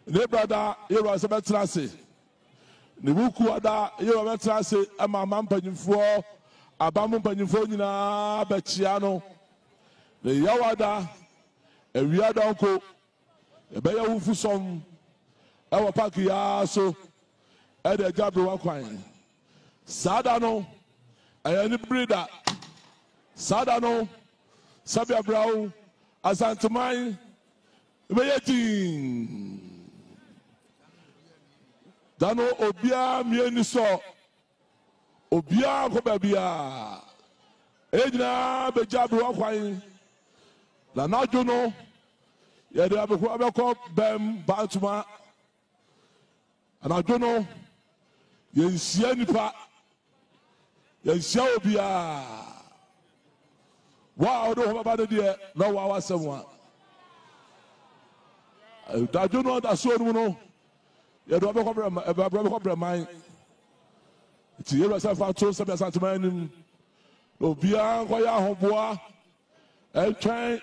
Ne brada yɛwura sɛ bɛtena ase. Ne wukuada yɛwura bɛtena ase ma ama mpanyinfoɔ, aban mu mpanyinfoɔ nyinaa bɛkyia no. Ne yawada, awia dɔnko, yɛbɛyɛ wufusɔm ɛwɔ park yi ara so ɛde agya aberewa kwan. Saa da no, ɛyɛ ne bere da. Saa da no, sɛbea brɛw, Asanteman bɛyɛ dinn. Da no, obiara mmue ani sɔ, obiara nkɔ baabiara. Yɛn nyinaa begya aberewa kwan, na anadwo no, yɛde aberewa bɛkɔ bɛm Bantama. Anadwo no, yɛnhyia nnipa, yɛnhyia obiara. Wo a wode wo ho bɛba no deɛ, na woa w'asɛm a. Anadwo no adasuo no mu no, yɛde wɔbɛkɔ brɛ brɛman. Nti yɛwura sɛ fa to sɛbi Asanteman anim. Na obiara nkɔyɛ ahoboa ɛntwɛn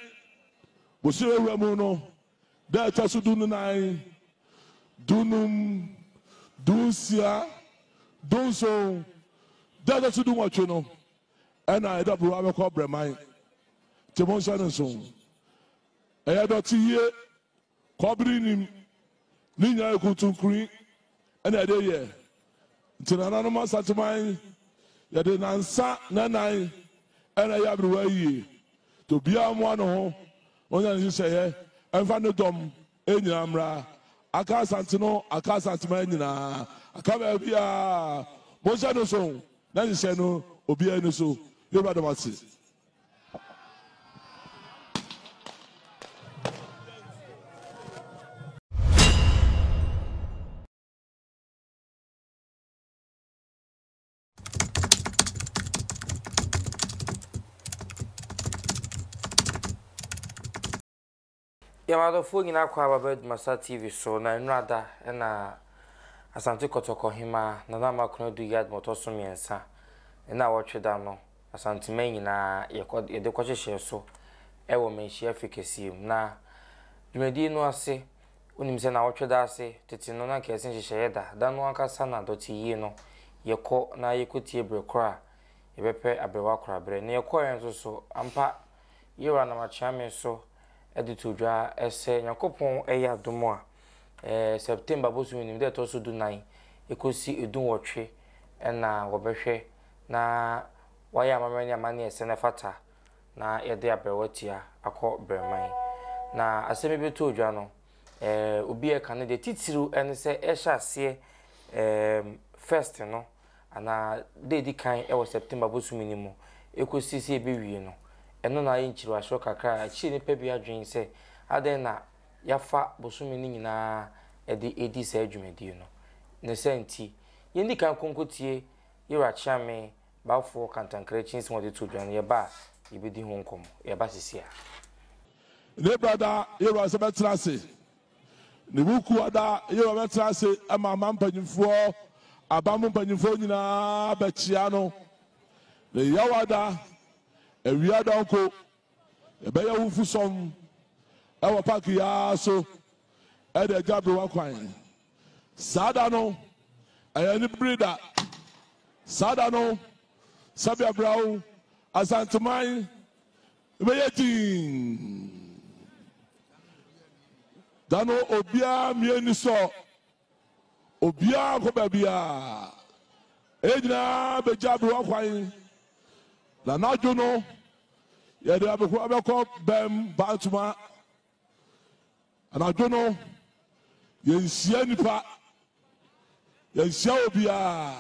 bosome wura mu no. Da a ɛtɔ so dunnan, dunum, dunsia, dunson, da a ɛtɔ so dunwɔtwe no, ɛna ɛda buruwa bɛkɔ brɛman. Nti monhyɛ no nso. Ɛyɛ dɔte yie, kɔbere nim, ne nyinaa yɛ kuntunkuri ɛna ɛde yɛ. Nti nananom Asanteman, yɛde nansa nanan ɛna ɛyɛ aberewa yie. Nti obiara mmoa ne ho na ɔnya ne nhyehyɛeɛ ɛmfa ne dɔm nyinaa mmra. Aka Asante no, aka Asanteman nyinaa, aka baabiara. Monhyɛ no nso na nhyehyɛe no obiara ani so. Yɛwura dɔm ase. Yɛn adɔfoɔ nyinaa kɔ aba bɛ Masa TV so na nnora da na Asante Kɔtɔkɔ Hemaa Nana Ama Konadu Yad ma ɔtɔ so mmiɛnsa ne nnawɔtwe da no Asanteman nyinaa yɛkɔ yɛde kɔhyehyɛɛ so wɔ Manhyia Afi kɛseɛ mu na dwumadie no ase Wonim sɛ nnawɔtwe da ase tete no na anka yɛse nhyehyɛeɛ da, da no ankasa na dɔte yie no yɛkɔ na yɛkɔtie berɛ korɔ a yɛbɛpɛ aberewa koraberɛ. Na yɛkɔeɛ nso so, ampa Yera nam akyeame so de too dwa sɛ Nyankopɔn yɛ adom a, September bosome nim da ɛtɔ so du-nan kɔsi du-nwɔtwe na wɔbɛhwɛ na wɔayɛ amammerɛ ne amanneɛ sɛ na ɛfata na yɛde abrɛwa tia akɔ brɛman. Na asɛm yi bɛtoo dwa no, eh, obi a ɛka no deɛ titiriw ne sɛ ɛhyɛ aseɛ eh, first no anaa da ɛdi kan wɔ September bosome no mu ɛkɔsi sɛ ɛbɛwie no, ɛno na ayɛ nkyiriwahyerɛ kakra a ɛkyerɛ nnipa bi adwene sɛ adɛn na yɛafa bosome no nyinaa de ɛdi saa dwumadie no. Ne saa nti, yɛndi kan nkonkotie Yera Kyeame Balfour Kantankrankyi nsɛm a ɔde too dwa no, yɛba a, yɛbɛdi ho nkɔmmɔ. Yɛba sisi a. Ne brada Yehowa sɛ bɛtena ase. Ne wukuada Yehowa bɛtena ase ma ama mpanyimfoɔ, aban mu mpanyimfoɔ nyinaa bɛkyea no. Ne yawada, awia dɔnko, yɛbɛyɛ wufusɔm ɛwɔ park yi ara so ɛde agya aberewa kwan. Saa da no, ɛyɛ ne bere da. Saa da no, sɛbea brɛw, Asanteman bɛyɛ dinn. Da no, obiara mmue ani sɔ, obiara nkɔ baabiara. Yɛn nyinaa begya aberewa kwan, na anadwo no, yɛde aberewa bɛkɔ bɛm Bantama. Anadwo no, yɛnhyia nnipa, yɛnhyia obiara.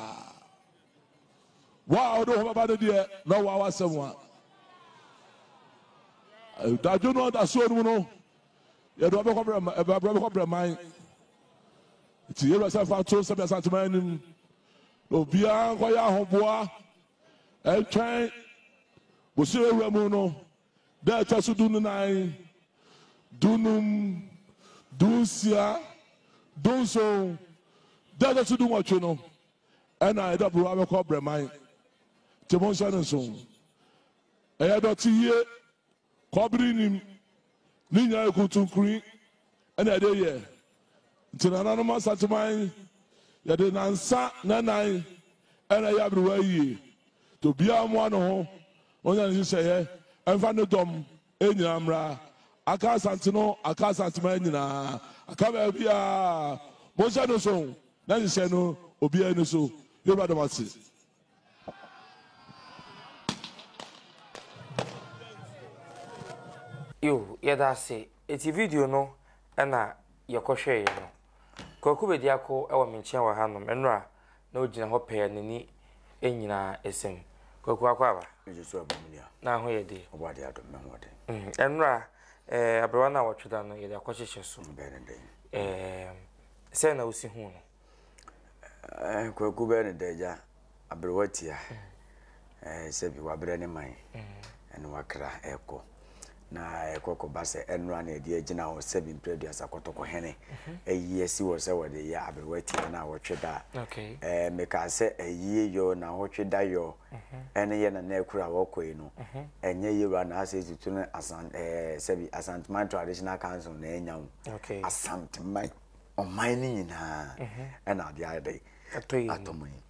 Wo a wode wo ho bɛba no deɛ, na woa w'asɛm a. Anadwo no adasuo no mu no, yɛde wɔbɛkɔ brɛ brɛman. Nti yɛwura sɛ fa to sɛbi Asanteman anim na obiara nkɔyɛ ahoboa ɛntwɛn bosome wura mu no. Da a ɛtɔ so dunnan, dunum, dunsia, dunson, da a ɛtɔ so dunwɔtwe no, ɛna ɛda buruwa bɛkɔ brɛman. Nti monhyɛ no nso. Ɛyɛ dɔte yie, kɔbere nim, ne nyinaa yɛ kuntunkuri ɛna ɛde yɛ. Nti nananom Asanteman, yɛde nansa nanan ɛna ɛyɛ aberewa ayie. Nti obiara mmoa ne ho na ɔnya ne nhyehyɛeɛ ɛmfa ne dɔm nyinaa mmra. Aka Asante no, aka Asanteman nyinaa, aka baabiara. Monhyɛ no so na nhyehyɛe no obiara ani so. Yɛwura dɔm ase. Yo, yɛda ase. Eti video no na yɛkɔhwɛeɛ no. Kwaku Bediako wɔ me nkyɛn wɔ hanom. Nnora na ɔgyina hɔ pɛɛ n'ani nyinaa asam. Kwaku akɔ aba? Megye so abɔ me nua. Na ho yɛ deɛ? Ɔbɔ adeɛ adom me ho ɔden. Nnora, eh, aberewa no a wɔtwe da no yɛde akɔhyehyɛ so. Bɛyɛ ne dɛn? Eh, sɛn na wosi hu no? Eh, Kwaku bɛyɛ ne dɛ agya. Aberewa tia. Eh, sɛbi wabrɛ ne man. Ɛne wakra ɛkɔ. Na ɛkɔ kɔba sɛ ɛnora na ɛde agyina hɔ sɛbi mprɛ aduasa kɔtɔkɔ hene. Ayi asi hɔ sɛ wɔde yɛ aberewa tia na wɔtwe da. Eh, mekaa sɛ ayie yɔ na wɔtwe da yɔ. Ɛne yɛ na na akura wɔkɔ yi no. Ɛnyɛ yɛwura na asɛ tutu no asan eh, sɛbi Asanteman Traditional Council na ɛnya wo. Asanteman ɔman no nyinaa ɛna adeɛ ayɛ dɛn atɔ mu yi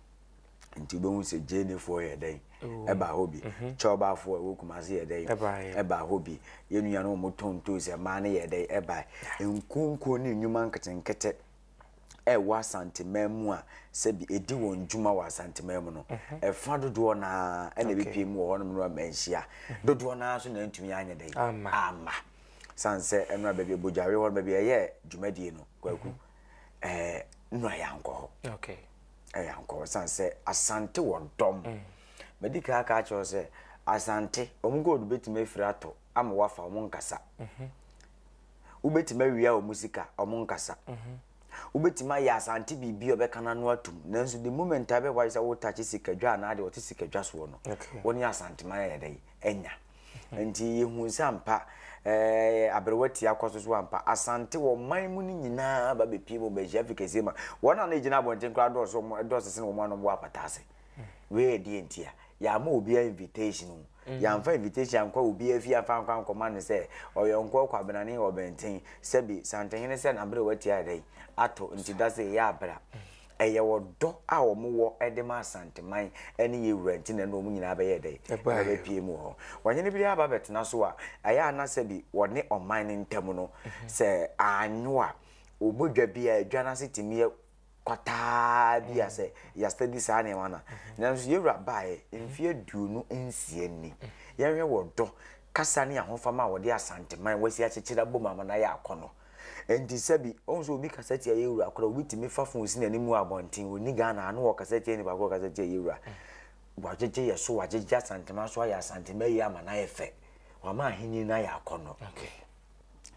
nti wobɛhu sɛ gyenefoɔ yɛ dɛn ɛba hɔ bi kyɛwbafoɔ ɛwɔ Kumase yɛ dɛn ɛba hɔ bi yɛn nua no wɔn tɔn ntoos mmaa no yɛ dɛn ɛba nkonko ne nnwuma nketenkete ɛwɔ Asanteman mu a sɛbi ɛdi wɔn dwuma wɔ Asanteman mu no ɛfa dodoɔ naa ɛna ɛbɛpie mu wɔ hɔnom no ama nhyia dodoɔ naa nso na ɛntumi anyɛ dɛn ama Sane sɛ ɛno a baabi a Bogyawe hɔ no baabi a ɛyɛ dwumadie no Kwaku ɛɛ nnura yɛankɔ hɔ. Okay. Yɛankɔ hɔ sane sɛ Asante wɔ dɔm. Mm. Madi kan aka akyerɛ wo sɛ Asante wɔn gold bɛtumi afiri atɔ ama wafa wɔn nkasa. Mm-hmm. Wobɛtumi awia wɔn sika wɔn nkasa. Mm-hmm. Wobɛtumi ayɛ Asante biribi a ɔbɛka n'ano atum nanso the moment a bɛwɔ ayɛ sɛ wotakye sikadwa anaa deɛ ɔte sikadwa soɔ no wo ne Asanteman ayɛ dɛ anya. Nti yɛhuu sɛ ampa eh, aberewa tia kɔ so so ampa. Asante wɔ man mu no nyinaa ba bɛpie mu bɛhyia fi kɛseɛ ma wɔn a na ɛgyina abɔnten koraa dɔɔso wɔn dɔɔso sene wɔn a na wɔwɔ apata ase. Wei yɛ deɛ nti a yɛama obiara invitation o. Yɛamfa invitation ankɔ obiara fie amfa ankɔ ankɔma no sɛ ɔyɔnkoɔ Kwabenane Ɔbɛnten sɛbi Santehene sɛ n'aberewa tia ayɛ dɛn ato nti da sɛ ɛyɛ abra. Ɛyɛ ɔdɔ a wɔwɔ de ma Asanteman ne yɛn wura nti na ɛna wɔn nyinaa bɛyɛɛ dɛn? Ɛba bɛpue mu wɔ hɔ. Ɔhene bi aba bɛtena so a, ɛyɛ a na sɛbi wɔne ɔman no ntam no, sɛ anwo a, wɔbɔ dwa bi a, dwa no ase tumi yɛ kwataa bi a sɛ yɛastadi saa nneɛma no a. Nanso yɛn wura baeɛ mfeɛ 26 ni. Yɛnhwɛ wɔ dɔ, kasa ne ahofama a wɔde Asanteman wɔasi akyekyere abom ama no ayɛ akɔnnɔ. Enti sɛbi, wohu sɛ obi kasa tia yɛn wura koraa, obi tumi fa fon si n'anim wɔ abɔnten, ɔnni Ghana ha na ɔkasa tia nipa korɔ ɔkasa tia yɛn wura. Wagyegye yɛ so, wagyegye Asantema so ayɛ Asantema yie ama no ayɛ fɛ. Wama ahenni no ayɛ akɔnnɔ.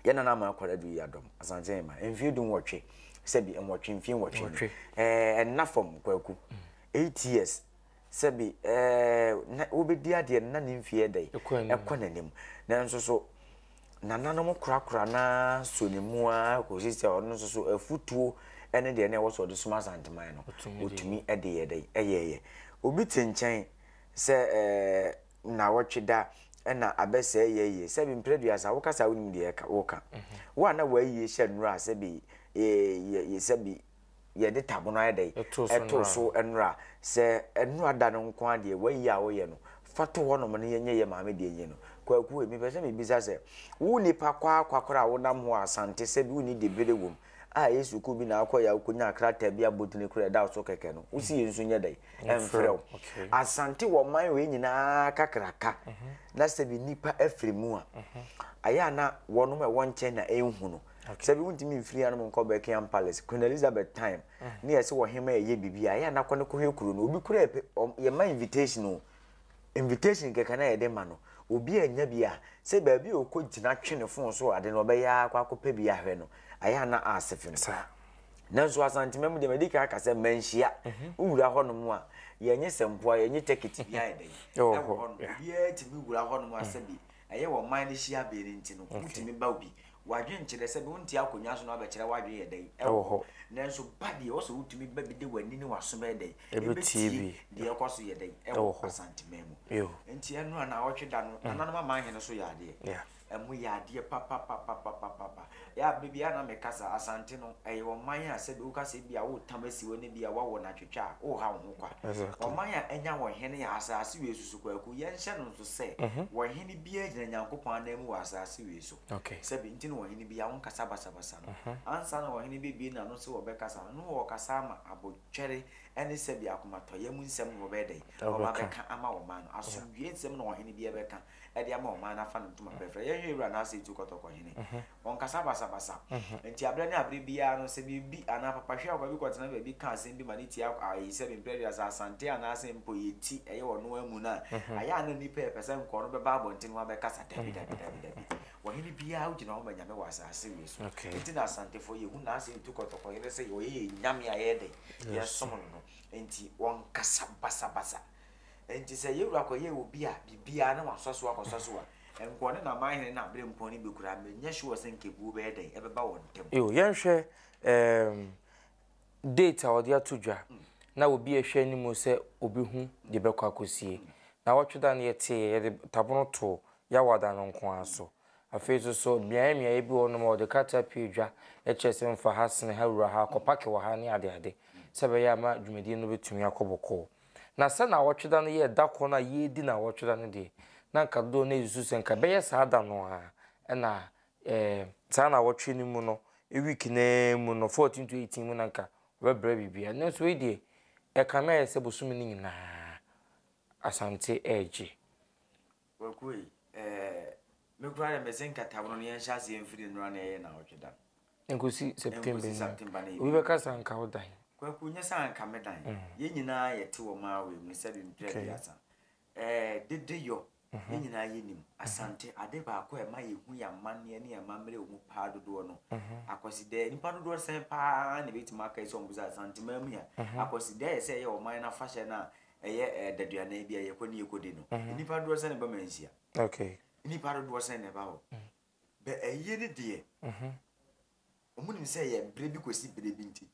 Yɛn nana ama akɔda du yi adɔm, Asante Hema, mfeɛ 18, sɛbi nwɔtwe, mfeɛ nwɔtwe ni. Ɛɛ, ɛnna fam, Kwaku. 8 years. Sɛbi ɛɛ na wobɛdi adeɛ no na ne mfeɛ dɛn ɛkɔ n'anim nanso so nananom korakora no ara sɔ ne mu ara kɔsi sɛ ɔno nso so afutuo ne deɛ na ɛwɔ sɛ ɔde soma Asanteman no ɔtumi de yɛ dɛn ɛyɛɛyɛ obi te nkyɛn sɛ ɛɛ nnawɔtwe da ɛna abɛsɛe yɛ yie sɛbi mprɛ duasa wokasa wonim deɛ ɛka woka wo a na wɔayie hyɛ nnora sɛbi yɛ sɛbi yɛde tabono ayɛ dɛn ɛtoo so nnora sɛ nnora da no nko ara deɛ wayi a woyɛ no fa to hɔnom no yɛnyɛ yɛ maame deɛ nyɛ no kwaku mepɛ sɛ mebisa sɛ wo nipa kwaakwa koraa a wonam ho asante sɛ bi wonni debere wom a ɛyɛ sukuu bi na akɔ yɛ a wokɔnya krataa bi abotene koraa ɛda wo so kɛkɛ no wosi yɛ nso nyɛ dɛn ɛmfrɛ wo asante wɔ man wei nyinaa kakraka na sɛ bi nipa afiri mu a ayɛ a na wɔnom ɛwɔ nkyɛn na ɛnhu no Sɛ bi wontumi mfiri hanom nkɔ Buckingham Palace, Queen Elizabeth time, ne yɛse ɔhema ɛyɛ biribi a, ɛyɛ a na kɔ ne kɔhwɛ kuro no. Obi koraa ɛpɛ, yɛma invitation o, invitation kɛkɛ na yɛde ma no. Obi annya bi a, sɛ baabi a ɔkɔ gyina twe ne phone so ade no, ɔbɛyɛ ara akɔ akɔpɛ bi ahwɛ no, ɛyɛ a na ase fem. Nanso Asantema mu deɛ madi kan aka sɛ manhyia. Wowura hɔnom a, yɛnye sɛmpoa, yɛnye tekiti bi ayɛ dɛn? Ɛwɔ hɔnom. Obiara tumi wura hɔnom a sɛbi ɛyɛ wɔ ɔman no hyia bee no nti no, wotumi ba obi. W'adwene nkyerɛ sɛ wonte akonnwa so na wabɛkyerɛ w'adwene yɛ dɛn ɛwɔ hɔ. Nanso ba deɛ ɛwɔ sɛ wotumi ba bi de w'ani ne w'aso bɛyɛ dɛn ɛbɛtie deɛ ɛkɔ so yɛ dɛn ɛwɔ Asanteman mu. Nti ɛno a naawɔtwe da no nananom amanhene so yɛ adeɛ. Ɛmo yɛ adeɛ papapapapapapa. Yɛ a berɛ biara na meka sɛ Asante no ɛyɛ ɔman a sɛbi woka sɛ bi a woretam asi hɔ ne bi a woawɔ no atwetwe a woreha wo ho kwa. Ɔman a anya wɔn hene yɛ asase wei so so Kwaku yɛnhyɛ no nso sɛ wɔn hene biara gyina Nyankopɔn anan mu wɔ asase wei so. Sɛbi nti na wɔn hene biara wonkasa basabasa no. Ansa na ɔhene bɛbue n'ano sɛ ɔbɛkasa no na ɔrekasa ama abotwɛre ne sɛbi akomatɔyam nsɛm na wɔbɛyɛ dɛn wɔba abɛka ama ɔman no. Asomdwoeɛ nsɛm na ɔhene biara bɛka. de ama ɔman no afa no ntoma pɛfrɛ. Yɛnhwɛ Ewura Nase Etu Kɔtɔkɔ hene. Ɔnkasa basabasa. Nti aberɛ ne aberɛ biara no, sɛ biribi anaa papahwe a ɔba bi kɔtena baabi ka asɛm bi ma ne ti ayi sɛ mprɛ aduasa Asante anaasɛ mpo yɛ ti ɛyɛ ɔno ara mu no a, ayɛ a na nnipa ɛpɛ sɛ nkɔɔ no bɛba abɔnten ho abɛkasa. Dabi, dabi, dabi, dabi. Ɔhene biara wogyina hɔ ma Nyame wɔ asase wei so. Nti na Asantefoɔ yɛhu Nase Etu Kɔtɔkɔ hene sɛ ɔyɛ yɛn Nyame a yɛyɛ dɛn? Yɛsom no no. Nti ɔnkasa basabasa. Enti sɛ yɛn wura kɔyɛ obi a biribiara na wasɔ so akɔsɔ so a, nka ɔne n'amanhene no aberempɔn no bɛkura. Menyɛ sure sɛ nka ebuo bɛyɛ dɛn ɛbɛba wɔn ntam. Yo, yɛnhwɛ um, date a wɔde ato dwa na obi rehwɛ anim sɛ obehu deɛ ɛbɛkɔ akɔsie. Nawɔtwe da no yɛteeɛ, yɛde tabono too Yawada no nko ara so. Afei nso so, mmeaeɛ mmeaeɛ bi wɔ hɔnom a wɔde krataa pue dwa kyerɛ sɛ mfa ha sene ha wura ha, kɔpake wɔ ha ne adeade sɛ ɛbɛyɛ a ma dwumadie no bɛtumi akɔ bɔkɔɔ. Na sɛ naawɔtwe da no yɛɛ da korɔ no a yɛredi naawɔtwe da no deɛ, na anka dodoɔ no ara susu sɛ anka ɛbɛyɛ saa da no ara na ɛɛ saa naawɔtwe no mu no, week no ara mu no, 14 to 18 mu na anka wɔbɛbrɛ biribiara. Nanso wei deɛ, ɛkame ayɛ sɛ bosome no nyinaa Asante regye. Kwaku ei, ɛɛ, me koraa deɛ mese nkatabono no yɛnhyɛ aseɛ mfiri nnora na ɛyɛ naawɔtwe da no. Nkosi September Nkosi September na Obi bɛka sɛ anka wo dan. Kwaku nyɛ sɛ anka me dan. Yɛn nyinaa yɛte wɔ maa wei mu sɛbi mprɛ aduasa. Ɛɛ dede yɔ yɛn nyinaa yɛnim. Asante ade baako a ɛma yɛhu yɛn amanneɛ ne yɛn amammerɛ wɔ mu paa dodoɔ no. Akwasidɛɛ nipa dodoɔ sɛn paa na ɛbɛtumi aka sɛ wɔn sɛ Asante man mu ya. Akwasidɛɛ yɛ sɛ ɛyɛ ɔman no afahyɛ no a ɛyɛ ɛɛ daduanan bi a yɛkɔ ne yɛkɔdi no. Nipa dodoɔ sɛn na ɛba Manhyia? Okay. Nipa dodoɔ sɛn na ɛba hɔ? Bɛ ayie no deɛ, wɔn nim sɛ ɛyɛ berɛ bi kɔsi berɛ bi nti,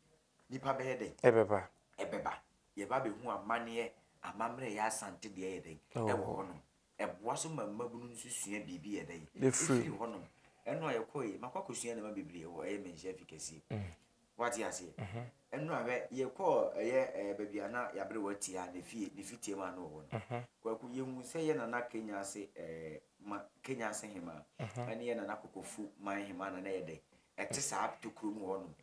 nipa bɛyɛ dɛn? Ɛbɛba. Ɛbɛba. Yɛba bɛhu amanneɛ, amammerɛ ɛyɛ Asante deɛ yɛ dɛn? Ɛwɔ hɔnom. Ɛboa so ma mmabunu nso sua biribi yɛ dɛn? Ɛfiri hɔnom. Ɛno a yɛkɔɔ yi, makɔ akɔsua nneɛma bebree wɔ ɛyɛ Manhyia Afi Kɛseɛ. Wate aseɛ? Ɛno a hwɛ, yɛkɔɔ ɛyɛ ɛɛ baabi a na yɛaberewa tia ne fie, ne fitie mu a na ɔwɔ no. Kwaku, yɛhu sɛ yɛ nana Kenya ase ɛɛ ma Kenya ase hemaa ɛne yɛ nana Kokofu man hemaa na na ɛyɛ dɛ ɛte saa tokuro mu hɔnom.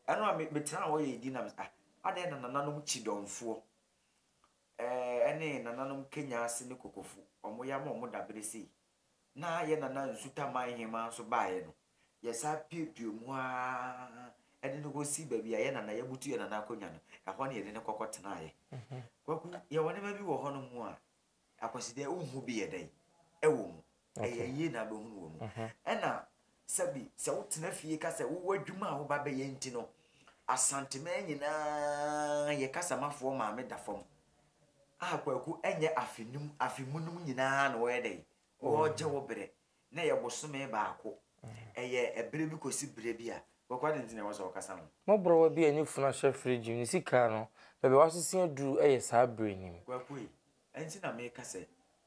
Ɛno a me metena hɔ yɛ di na me ah adɛn na nananom kyidɔnfoɔ ɛɛ ɛne nananom Kenya ase ne Kokofu wɔn yɛ ama wɔn dabere sei. Na yɛ nana Nsuta man hemaa nso baeɛ no, yɛsan piapia mu ara de no kɔsi baabi a yɛ nana yɛbutu yɛ nana akonnwa no, ɛhɔ na yɛde no kɔkɔ tenaeɛ. Kwaku, yɛwɔ nneɛma bi wɔ hɔnom a Akwasideɛ wonhu bi yɛ dɛn ɛwɔ mu. Ɛyɛ yie na abɛhunu wɔ mu. Ɛna sɛbi sɛ wotena fie ka sɛ wowɔ adwuma a woba bɛyɛ nti no, Asanteman nyinaa yɛ kasamafoɔ maame da fam. A Kwaku ɛnyɛ afe num afe mu nom nyinaa na wɔyɛ dɛn wɔregye wo berɛ na ɛyɛ bosome baako ɛyɛ ɛberɛ bi kɔsi berɛ bi a Kwaku adɛn nti na ɛwɔ sɛ ɔkasa ho. Mmɔborɔwa bi a ne funu ahyɛ fridge mu, ne sika no, baabi a wasese aduru yɛ saa bere no mu. Kwaku ei, ɛnti na meka sɛ,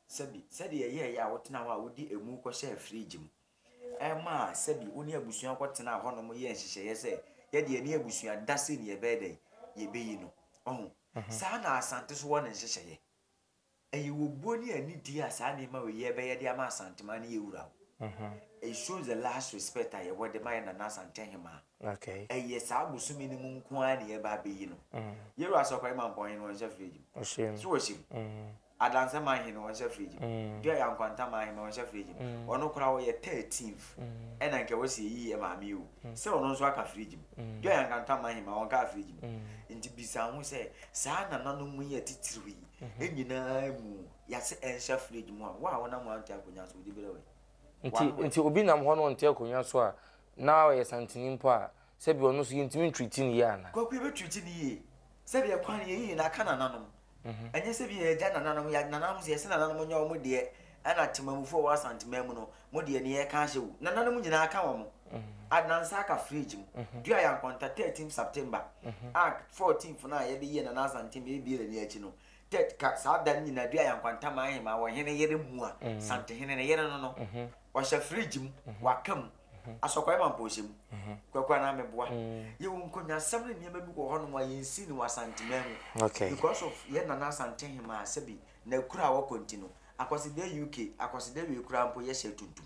sɛbi, sɛdeɛ ɛyɛeɛ a wotena hɔ a wode emu kɔhyɛɛ fridge mu, ɛmaa sɛbi wo ne abusua kɔtenaa hɔnom yɛɛ nhyehyɛeɛ sɛ yɛdeɛ yɛne abusua da sei na yɛbɛyɛ dɛn, yɛbɛyi no. Wahu? Saa na Asante nso wɔ ne nhyehyɛeɛ. Ɛyɛ obuo ne anidie a saa nneɛma wei yɛbɛyɛ de ama Asanteman ne yɛn wura o. It shows the last respect a yɛwɔ de ma yɛn Nana Asante Ahemaa. Ɛyɛ saa bosome no mu nko ara na yɛba abɛyi no. Yɛn wura Asɔkɔre Mampɔn Hene ɔnhyɛ fridge mu. So ɔhyɛ mu? Adansɛ man hene ɔnhyɛ fridge mu. Dua yɛ Ankwanta man hene ɔnhyɛ fridge mu. Ɔno koraa ɔyɛ 13th ɛna nka ɛwɔ sɛ yɛyi yɛ maame yi o. Sɛ ɔno nso aka fridge mu. Dua yɛ Ankwanta man hene ɔnkaa fridge mu. Nti bisa ho sɛ saa nananom yi atitiriw yi nyinaa mu yɛase ɛnhyɛ fridge mu a wo a wonam hɔ ante akonnwa so wode berɛ wɛ. Nti nti obi nam hɔ na ɔnte akonnwa so a na ɔyɛ santini mpo a sɛbi ɔno nso yɛntumi ntreati no yie anaa? Kwaku yɛbɛtreati no yie. Sɛdeɛ kwan yɛyi nyinaa aka nananom. Ɛnyɛ sɛ bi yɛagya nananom, yɛ nananom sɛ yɛsɛ nananom nyɛ wɔn deɛ, ɛna temamufoɔ wɔ Asanteman mu no, mo deɛ ne yɛka ahyɛ wo. Nananom nyinaa ka wɔn. Adansa aka fridge mu. Dua yɛ ankwanta 13 September a 14th no a yɛde yɛ Nana Asante ma yɛbie n'ani akyi no, tɛt ka saa da no nyinaa dua yɛ ankwanta ma ahema wɔ hene yere mu a, Santehene ne yere no no. Ɔhyɛ fridge mu, waka mu, asɔkwae ma mpo ɔhyɛ mu. Kwaku anaa meboa. Yɛwɔ nkonnwasɛm ne nneɛma bi wɔ hɔnom a yɛnsi no wɔ Asanteman mu. Because of yɛn Nana Asantehemaa sɛbi n'akura a wɔkɔ nti no, Akwasidae UK, Akwasidae wei koraa mpo yɛhyɛ tuntum.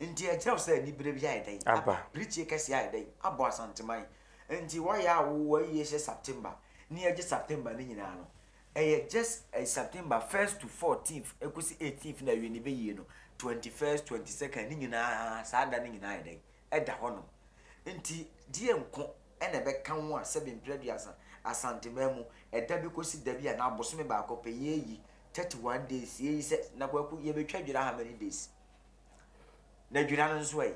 Nti ɛkyerɛ wo sɛ anibere bi ayɛ dɛn? Aba. Pirikyie kɛseɛ ayɛ dɛn? Abɔ Asanteman. Nti wɔyɛ a wo ayie hyɛ September ne yɛgye September no nyinaa no, ɛyɛ just September first to fourteenth ɛkɔsi eighteenth na awie no bɛyie no, 21st, 22nd ne nyinaa saa da no nyinaa ayɛ dɛn? Ɛda hɔnom. Nti deɛ nko na ɛbɛka ho a sɛbe mprɛ aduasa Asanteman mu ɛda bi kɔsi da bi anaa bosome baako pɛ yɛyi 31 days yɛyi sɛ na Kwaku yɛbɛtwa dwira how many days? Na dwira no nso ɛ?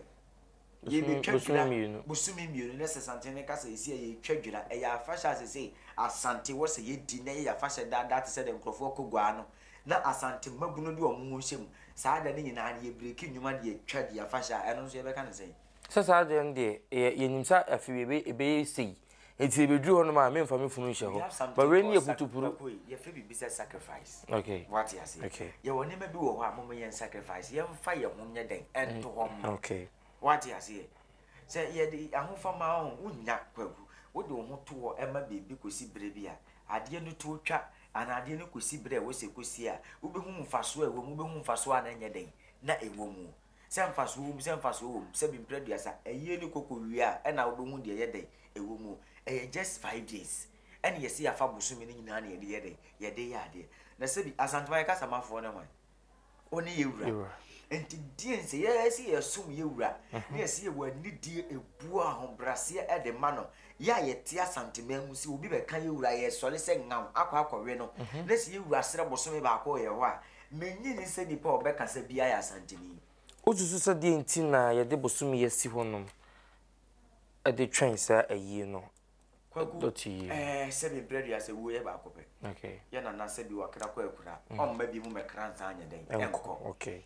Yɛbɛtwa dwira bosome mmienu na sɛ Santene ka sɛ ɛsi a yɛtwa dwira ɛyɛ afahyɛ a sɛsei Asante wɔ sɛ yɛdi na ɛyɛ afahyɛ daadaa te sɛ deɛ nkurɔfoɔ kɔ guaa no na Asante mmabunu de wɔn ho hyɛ mu saa da no nyinaa no yɛbreki nnwuma de yɛtwa di afahyɛ a ɛno nso yɛbɛka no sɛn? Sɛ saa deɛ no deɛ yɛ yɛnim sɛ afe wei ɛbɛ ɛbɛyɛ sei nti ɛbɛduru hɔ nom a memfa me funu nhyɛ We hɔ have but something wei no called yɛ sac putupuru. Kwaku ei, yɛfrɛ biribi sɛ sacrifice. Okay. Wate aseɛ? Okay. Yɛwɔ nneɛma bi wɔ hɔ a momma yɛn sacrifice, yɛmfa yɛn ho nyɛ dɛn ɛnto hɔ mma. Okay. Wate aseɛ? Sɛ yɛde ahofama ho, wonnya Kwaku, wode wo ho to hɔ ma biribi kɔsi berɛ bi a, adeɛ no to twa anaa adeɛ no kɔsi berɛ a ɛwɔ sɛ ɛkɔsi a, wobɛhu mfasoɔ a ɛwɔ mu, wobɛhu mfasoɔ a na ɛnyɛ dɛn na ɛwɔ mu. Sɛ mfasoɔ wɔ mu, sɛ mfasoɔ wɔ mu, sɛbi mprɛ aduasa, ayie no kɔ kɔ wie a, ɛna wobɛhu deɛ ɛyɛ dɛn ɛwɔ mu. Ɛyɛ just 5 days. Ɛna yɛsi yɛafa bosome no nyinaa na yɛde yɛ dɛn, yɛde yɛ adeɛ. Na sɛbi Asanteman yɛ kasamafoɔ ne hwan? Ɔne yɛ wura. Nti deɛ nsɛ yɛsi yɛsom yɛ wura, na yɛsi yɛwɔ anidie, ebuo, ahobraseɛ ɛde ma no. Yɛ a yɛte Asanteman mu sɛ obi bɛka yɛ wura, yɛsɔre sɛ ŋaw akɔ akɔwe no. Na sɛ yɛ wura srɛ bosome baako wɔ yɛ hɔ a, mennye nni sɛ nipa a ɔbɛkasa biara yɛ Asanteni. Wosusu sɛ deɛ nti na yɛde bosome yi asi hɔnom de twɛn saa ayie no Kwaku, dɔte yie? ɛɛ, sɛbi mprɛ aduasa wuo yɛ baako pɛ. Yɛ nana sɛbi wakra kɔ akura, ɔmma bi mu mɛkra nsa anyɛ dɛn, ɛnkɔ.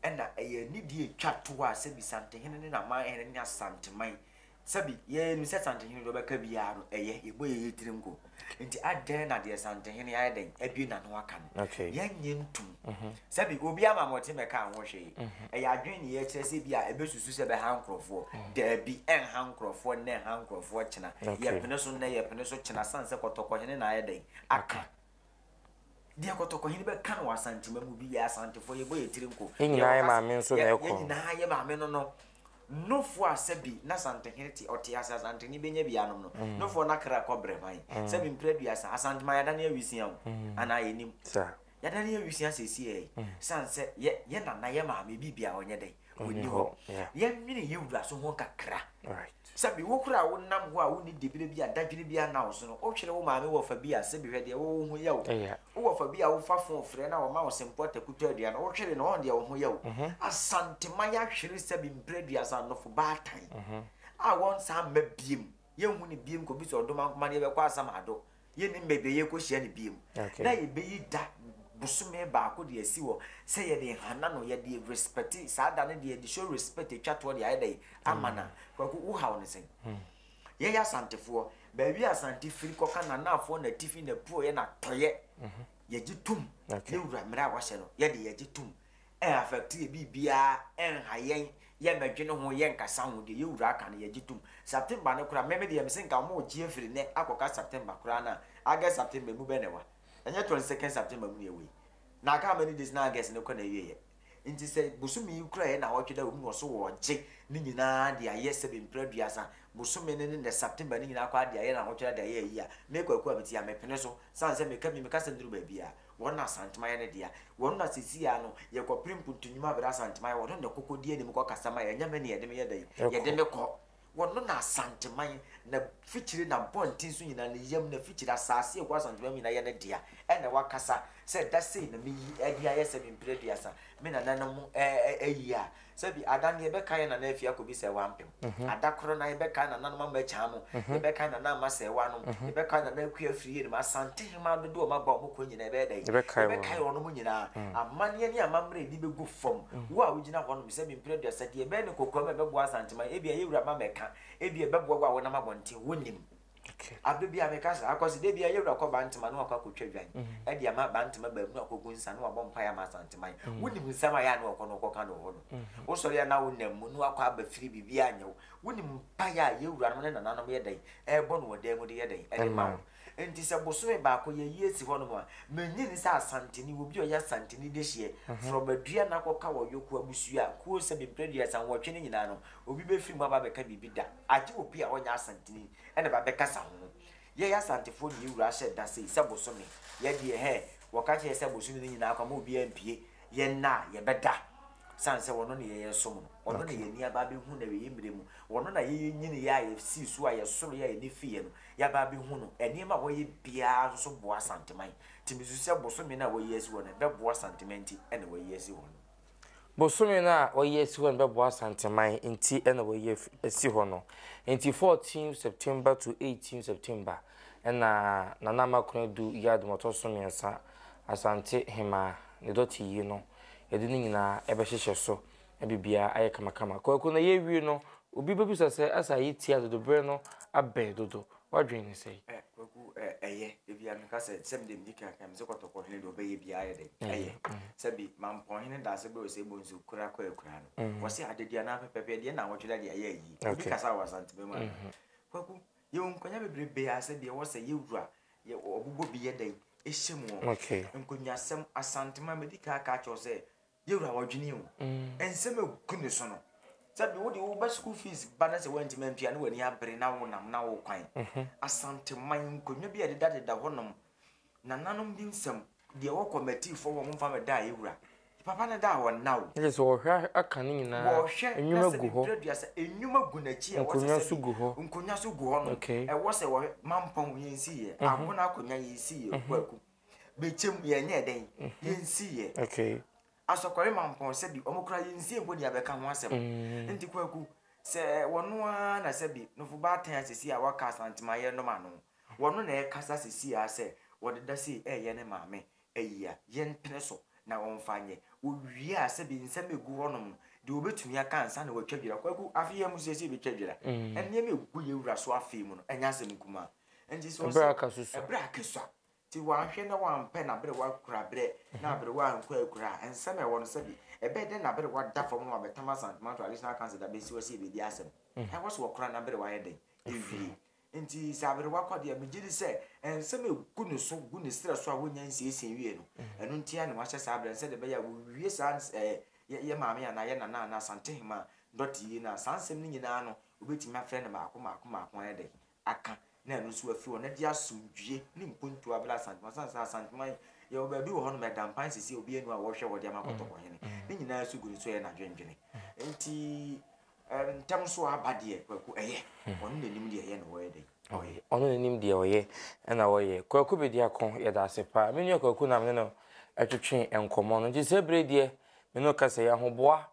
Ɛna ɛyɛ anidie etwa to a sɛbi Santehene ne n'amanhene ne Asanteman Sɛbi, yɛnim sɛ Santehene deɛ ɔbɛka biara no, ɛyɛ, yɛbɔ yɛn yɛ tiri nko. Nti adɛn na deɛ Santehene ayɛ dɛn abue n'ano aka no, yɛnnye ntom. Sɛbi, obi ama mmɔten bɛkaa ho hwee. Ɛyɛ adwene ne yɛkyerɛ sɛ bi a ɛbɛsusu sɛ ɛbɛha nkorɔfoɔ. Daabi, ɛnha nkorɔfoɔ nnɛ, ɛnha nkorɔfoɔ kyena. Yɛpene so nnɛ, yɛpene so kyena, sane sɛ Kɔtɔkɔhene na ayɛ dɛn aka. Deɛ Kɔtɔkɔhene bɛka no wɔ Asantema mu bi, yɛ Asantefoɔ, yɛbɔ yɛ tiri nko. Yɛn nyinaa yɛ maame nso na ɛkɔ. Yɛn nyinaa yɛ maame no no. Nofoɔ a sɛbi na Asantehene te, ɔte ase Asantehene bɛnya bi anom no, mm. Nofoɔ no akra kɔ brɛman. Sɛbi mprɛ aduasa, Asantema yɛadane awisia o, anaa yɛnim. Yɛadane awisia seesei yi, sane sɛ yɛ, yɛ nana, yɛ maame, biribi a ɔnyɛ dɛn, ɔnni hɔ. Yɛnwene yɛ wura so ho kakra. Sɛbi wo koraa a wonam hɔ a wonni dibere bi a dadwene biara nna wo so no, wohwere wo maame wɔfa bi a, sɛbi hwɛ deɛ wo wo ho yɛ wo. Wo wɔfa bi a wofa fon frɛ na ɔma wo sempo ataku tɔ aduane, wohwere no, ɔn deɛ wo ho yɛ wo. Asanteman ahwere sɛbi mprɛ aduasa nnɔfo baatan a wɔnsan mma biem, yɛnhu no biem kɔbi sɛ ɔdomankoma no yɛbɛkɔ Asamado. Yɛnnim baabi a yɛrekɔhyia no bio. Na yɛbɛyi da bosome baako de asi hɔ sɛ yɛde hana no, yɛde respect saa da no deɛ yɛde show respect atwa toɔ de ayɛ dɛn ama no a, Kwaku wo haw ne sɛn? Yɛyɛ Asantefoɔ, baabi a Asante firi kɔka Nanafoɔ, N'atifi, N'apueɛ, N'atɔeɛ, yɛgye tom. Yɛ wura mmerɛ a wahyɛ no, yɛde yɛgye tom. Ɛn affect yɛ biribiara, ɛnha yɛn, yɛmmɛdwene ho, yɛnkasa ho, deɛ yɛ wura aka no yɛgye tom. September no koraa, me me deɛ mese nka wɔregye afiri nnɛ akɔka September koraa no a, August, September emu bɛn na ɛwa? Ɛnyɛ 22nd September mu na yɛwɔ yi? Na aka how many days na August no kɔ n'awieɛ? Nti sɛ bosome yi koraa yɛ nnawɔtwe da wɔ mu na ɔso wɔregye ne nyinaa de ayɛ sɛbe mprɛ aduasa, bosome no ne nnɛ September no nyinaa koraa de ayɛ nnawɔtwe da de ayɛ ayi a, me Kwaku a mete yi a mepene so, sane sɛ meka bi meka sɛ nnuru baabiara. Wɔn na Asantema yɛ ne dea. Wɔn na seesei ara no, yɛkɔpere mpuntu nnwuma bere Asantema yɛ. Wɔn na ɛkɔkɔ di anim kɔkasa ma yɛn. Ɛnyɛ me na yɛde me yɛ dɛn? Yɛde me kɔ. Wɔn na Asanteman, n'afikyire, n'abɔnten so nyinaa, ne yam, n'afikyire, asaase a ɛwɔ Asanteman mu nyinaa yɛ ne dea. Ɛna wakasa sɛ da sei na meyi de ayɛ sɛ me mprɛ aduasa, me nananom ayi a. Sɛbi, ada no yɛbɛkae Nana Afie akɔbisa ɛwɔ ampem. Ada koro no ara yɛbɛkae nananom ama Akyaa mo, yɛbɛkae Nana Ama Sɛɛwa nom, yɛbɛkae Nana Akua Afriyie nom, Asantehemaa dodoɔ a wɔaba wɔn kɔ nyinaa yɛbɛyɛ dɛn? Yɛbɛkae wɔnom nyinaa. Amanneɛ ne amammerɛ a yɛde bɛgu fam. Wo a wogyina hɔnom, sɛbi mprɛ aduasa, deɛ ɛbɛyɛ ne kokoam a ɛbɛboa Asanteman, ebia yɛn wura ma mɛka, ebia ɛbɛboa wo a wonam abɔnten, wonnim. Aberɛ biara meka saa, akɔse da biara yɛwura kɔ Bantama na wakɔ akɔtwa dwan de ama Bantama baamu na wakɔgu nsa na wabɔ mpaeɛ ama Asanteman. Wonim nsɛm a ɛyɛ a na ɔkɔ na ɔkɔka no wɔ hɔ no. Wosɔre a na wonam mu na wakɔ aba firi biribiara anyɛ wo. Wonim mpaeɛ a yɛwuranom ne nananom yɛ dɛn ɛrebɔ no wɔ dan mu de yɛ dɛn de ma wo. Nti sɛ bosome baako yɛyi asi hɔnom a, mennye nni sɛ Asanteni, obi a ɔyɛ Asanteni dehyeɛ, from Adua na akɔka Ɔyoko abusua kuo sɛ mprɛduasa nwɔtwe no nyinaa no, obi bɛfiri mu aba abɛka biribi da, agye obi a ɔnyɛ Asanteni na ba bɛkasa ho. Yɛn Asantefoɔ ne yɛn wura ahyɛ da sei sɛ bosome, yɛ deɛ hɛɛ, wɔka kyerɛ yɛ sɛ bosome no nyinaa kwa ma obiara mpue, yɛn nna a yɛbɛda, sane sɛ ɔno ne yɛn yɛsom no, ɔno na yɛn ani aba abɛhu no awieɛ mmerɛ mu, ɔno na yɛyɛ nyiniiɛ a yɛsii so a yɛsoroeɛ a yɛn ani fiiɛ no, yɛaba abɛhu no, nneɛma a wɔyɛ biara nso boa Asanteman, nti mesusu sɛ bosome no a wɔayi asi hɔ no, ɛbɛboa Asanteman nti na wɔayi asi hɔ no. Bosome no a wɔayi asi hɔ no bɛboa Asanteman nti na wɔayi asi hɔ no. Nti 14 September to 18 September na Nana Ama Konadu Yiadom ɔtɔ so mmiɛnsa, Asante Hemaa, ne dɔte yi no, yɛde ne nyinaa bɛhyehyɛ so na biribiara ayɛ kamakama. Kwaku na yɛrewie no, obi bɛbisa sɛ asa ayi tia dodo berɛ no abɛn dodo, w'adwene ne sɛn? Eh, Kwaku, eh, ɛyɛ. Ebi a meka sɛ, sɛ mede medi kan kan, mesɛ kɔtɔkɔ hene deɛ ɔbɛyɛ biara yɛ dɛn? Ɛyɛ. Sɛbi, mampɔn hene da ase berɛ ɔsɛ bonsu kura kɔ akura no. Wɔse adedi anaa pɛpɛpɛ deɛ na awɔtwe da deɛ ayɛ ayi. Obi kasa wɔ Asantema mu anaa? Kwaku, yɛwɔ nkwanya bebrebe a sɛbi ɛwɔ sɛ yɛwura, yɛ ɔbobɔ bi yɛ dɛn? Ɛhyɛ mu. Nkonnwasɛm, Asantema, medi kan aka akyerɛ wo sɛ, Yɛwura ɔdwene o. Nsɛm egu ne so no. Sɛbi wo de wo ba school fees ba na sɛ wantumi antua na w'ani abere na wonam na wo kwan. Asanteman nkonnwa bi a ɛdeda deda hɔnom. Nananom bi nsɛm deɛ ɛwɔ kɔmɛtiifoɔ hɔ wɔn mfa mɛda a yɛwura. Papa no da a ɔnna o. Ɛkyɛ sɛ wɔhwɛ aka ne nyinaa. Wɔhwɛ na Nnwuma sɛ gu hɔ. mprɛ aduasa nnwuma gu n'akyi a ɛwɔ sɛ Nkonnwa nso sɛbi gu hɔ. nkonnwa nso gu hɔnom. Ɛwɔ sɛ wɔhwɛ mampɔn yɛnsi yɛ. Agona akonnwa yɛnsi yɛ. Kwaku. Bɛkyɛm yɛnyɛɛ dɛn mhm. yɛnsiiɛ okay. asɔkɔre mampɔn sɛbi ɔmo kora yɛnsie mpo deɛ abɛka ho asɛm mm. nti kwaku sɛ wɔno ara na sɛbi nofo baatan asesi a waka asantema yɛnom ano wɔno na ɛkasa sesi a sɛ wɔdeda sei ɛyɛ ne maame ayi a yɛntene so na wɔmfa nyɛ wɔwie a sɛbi nsɛm egu hɔnom no deɛ wɔbɛtumi aka ansa na wɔatwa dwira kwaku afei yɛn mu siesie bɛtwa dwira mm. nneɛma egu yɛ wura so afei mu no ɛnyɛ asɛm kumaa nti sɛ ɔsɛ ɛberɛ aka sua Nti wanhwɛ na wampɛ n'aberewa kuraberɛ na aberewa ankɔ akura a, nsɛm a ɛwɔ no sɛbi ɛbɛyɛ dɛn na aberewa da fam na wabɛtam Asantuma Traditional Council da bɛsi hɔ sɛ yɛbɛdi asɛm? Ɛwɔ sɛ wɔkora n'aberewa yɛ dɛn? Ɛwie. Nti sɛ aberewa kɔ deɛ, megye di sɛ nsɛm a ɛgu ne so, gu ne serɛ so a wɔnnya nsiesie nwie no, ɛno nti ara na wahyɛ saa berɛ no sɛdeɛ ɛbɛyɛ a wɔwie saa ɛɛ yɛ maame anaa yɛ nana anaa Asantehemaa dɔte yie no a, saa nsɛm no nyinaa no, wɔbɛtumi afrɛ no mmaako mmaako mmaako ayɛ dɛn? aka na ɛno nso afiri hɔ na ɛde asomdwie ne mpontuo abrɛ Asanteman. Sane sɛ Asanteman yɛwɔ baabi wɔ hɔnom ɛda mpan sisi a obiara nni hɔ a wɔhwɛ hɔ de ama kɔtɔkɔhene. Ne nyinaa nso gu ne so yɛ n'adwendwene. Nti ntɛm so aba deɛ Kwaku ɛyɛ. Ɔno n'anim deɛ ɛyɛ na ɔyɛ dɛn? Ɔyɛ. Ɔno n'anim deɛ ɔyɛ ɛna ɔyɛ. Kwaku Bediako yɛda ase paa. Me nua Kwaku na me ne no ɛtwetwe nkɔmmɔ no. Nti sɛ bere deɛ me ne no kasa yi ahoboa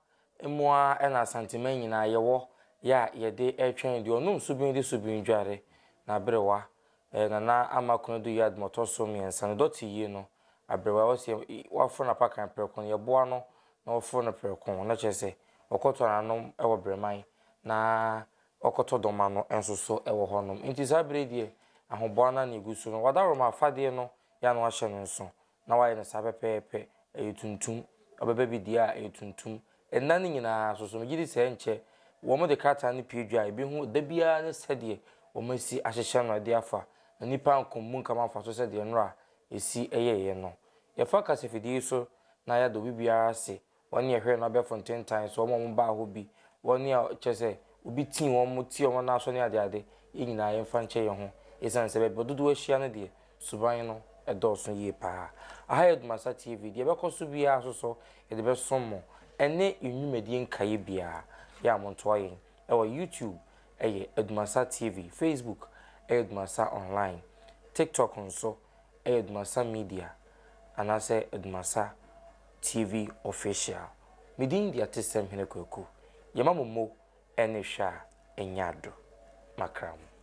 mu ara na Asanteman nyinaa yɛwɔ yɛ a yɛde retwɛn deɛ ɔnom subin de subin dware n'aberewa eh, Nana Ama Konadu Yiadom ɔtɔ so mmiɛnsa no dɔte yie no aberewa ɛwɔ sɛ waforo n'apakan prɛko no yɛboa no na wɔforo no prɛko na kyerɛ sɛ ɔkɔtɔ n'anom wɔ Breman na ɔkɔtɔ dɔm ano nso so wɔ hɔnom nti saa berɛ yi deɛ ahoboa no ara na ɛgu so no Wadaworoma afadeɛ no yɛ a na wahyɛ no nso na wayɛ no saa pɛpɛɛpɛ, ɛyɛ tuntum, ɔbɛba bi deɛ a, ɛyɛ tuntum. Nna no nyinaa nso so, megye di sɛ ɛnkyɛ wɔde krataa no pue dwa a, yɛbɛhu da biara ne sɛdeɛ wɔasi ahyehyɛ no de afa, na nnipa anko mmunkam amfa so sɛdeɛ nnora ɛsi yɛeɛ no. Yɛfa kasafidie yi so na yɛada obi biara ase Wɔn ne ɛhwɛɛ no abɛɛfo ntentan so, wɔn a wɔbaa hɔ bi, wɔn a kyerɛ sɛ obi tii wɔn, tii wɔn nan so ne adeade, yɛn nyinaa yɛmfa nkyɛ yɛn ho, esiane sɛ baabi a dodow ahyia no deɛ, suban no dɔɔso yie paa. Aha yɛ Dumasa TV, deɛ ɛbɛkɔ so biara nso so, yɛde bɛsom mo, ɛne yɛn nnwumadie nkaeɛ biara, yɛ a montoa yɛn wɔ YouTube, ɛyɛ Adumasa TV, Facebook, ɛyɛ Dumasa Online, TikTok nso, ɛyɛ Dumasa Media, anaasɛ Adumasa TV Official. Me din de Atesɛm Hene Kwaku. Yɛma mo mo ne hwɛ a ɛnyɛ ado. Makra mo.